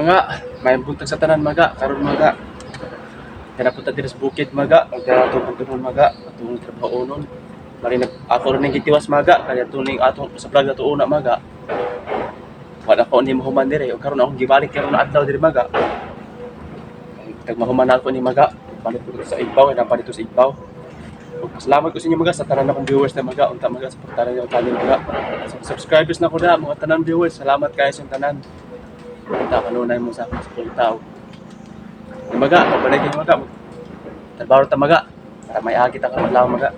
Mga, may buntag sa tanan, maga, karon maga. Kaya punta diri sa bukid, maga, ug dira atong pagtunon, maga, atong trabaho. Mari nag ako rin ning gitiwas, maga, kaya tuning atong sa vlog ato una, maga. Wala ko ni mahuman diri ug karon akong gibalik karon na adlaw diri, maga. Tag mahuman na ako ni, maga, balik ko sa Igbaw, kay napa dito sa Igbaw. Ug pasalamat ko sa inyo, maga, sa tanan akong viewers na, maga, unta maga suportahan niyo ang channel, maga. Sa subscribers na ko na, mga tanan viewers, salamat kayo sa tanan. Unta kanunay mo sa akong suporta. Maga, pabalik kayo, maga. Trabaho ta, maga. Para may agi ta karon adlaw, maga.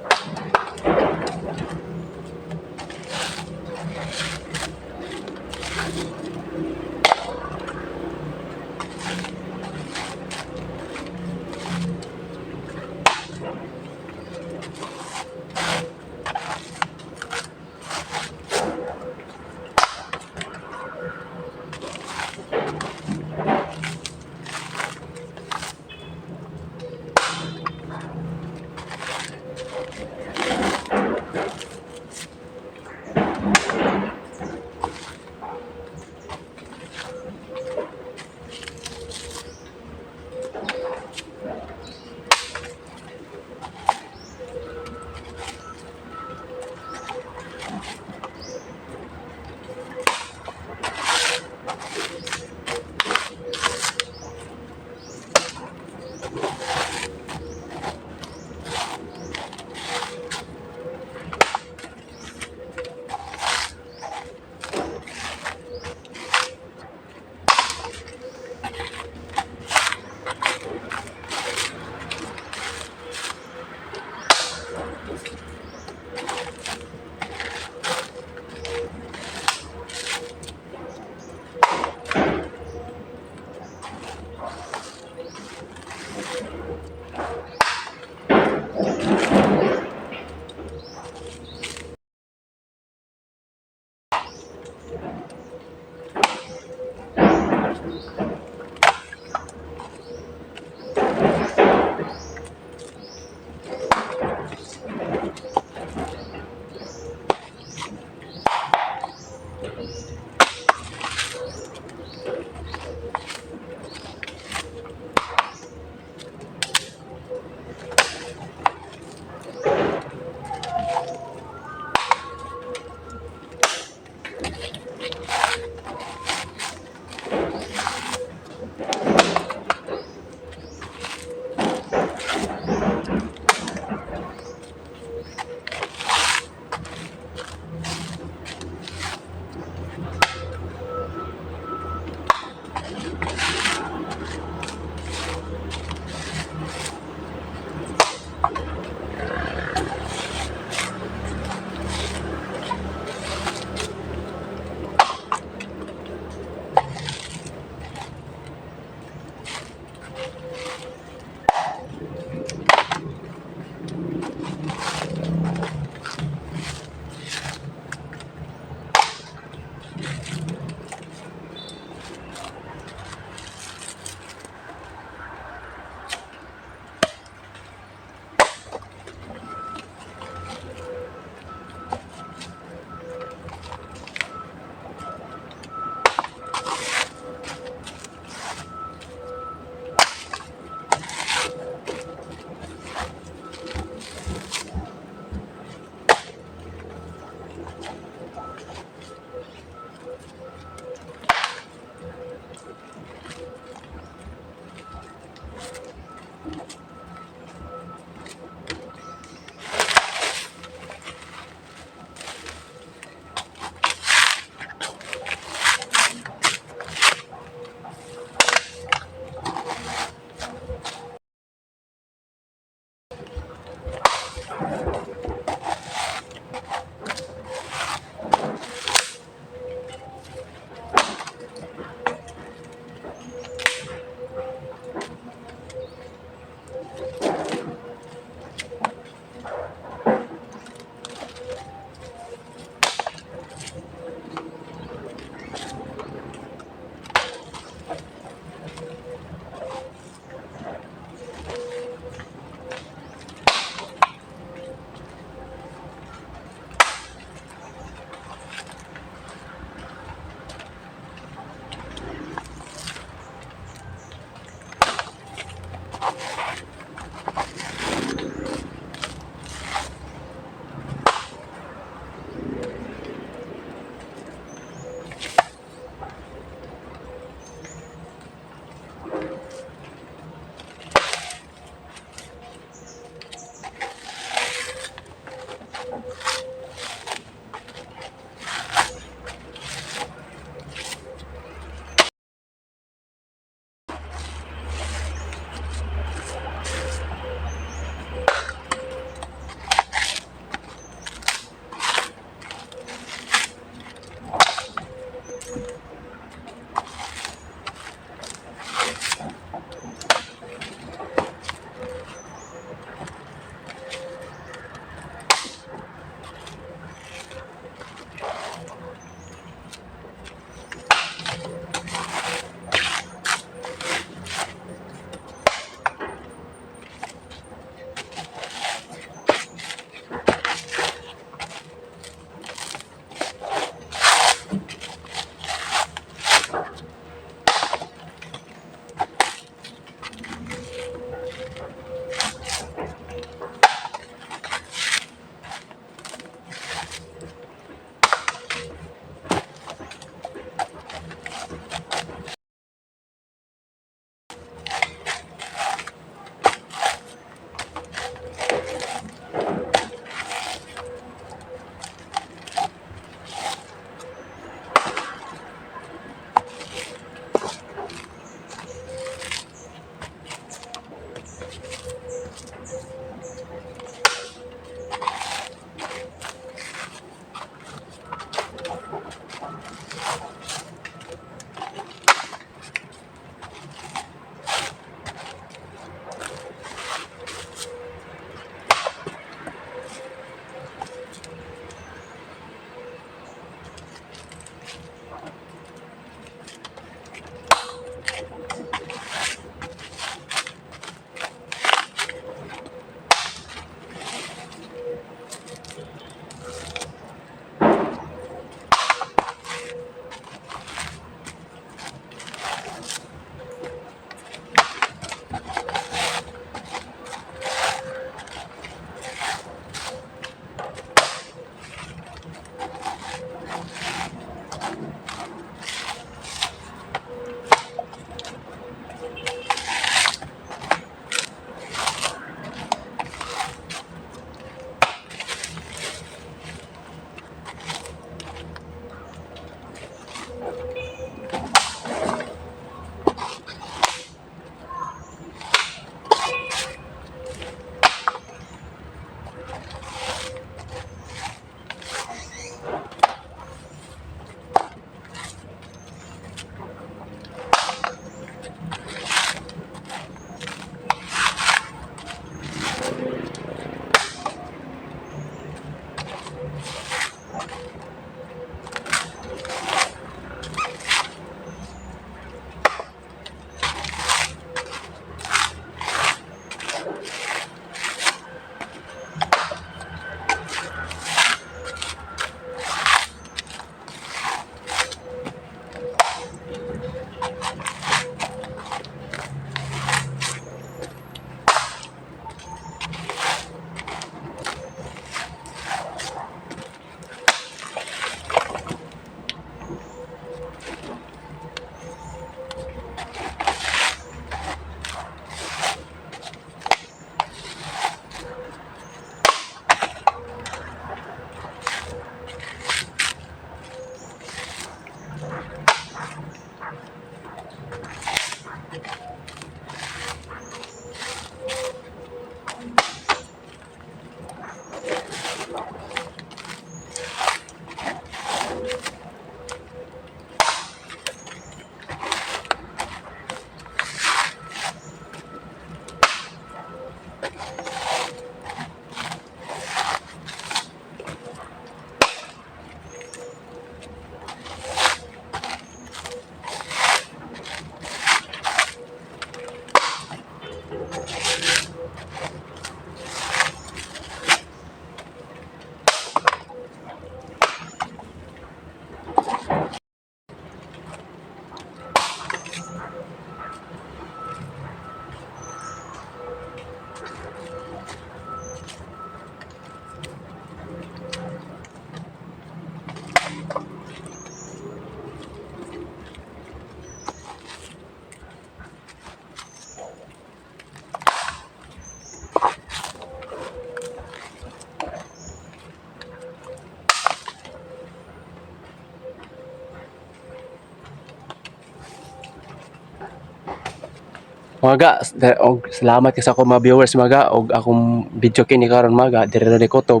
Maga, og salamat kay sa akong mga viewers, maga, og akong video kini karon, maga, diri ra ni kutob.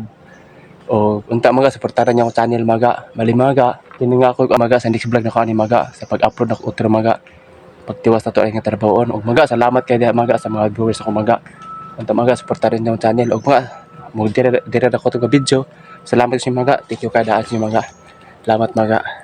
O unta maga, suportaran niyo akong channel, maga. Bali maga, kini nga ako maga sa next vlog na ko ani maga, sa pag-upload ako otro maga. Pagtiwas na to ay nga trabahoon. Og maga, salamat kay diha maga sa mga viewers ako maga. Unta maga, suportaran niyo akong channel og maga, mo diri diri ra ko to video. Salamat sa maga. Thank you kay daan sa maga. Salamat maga.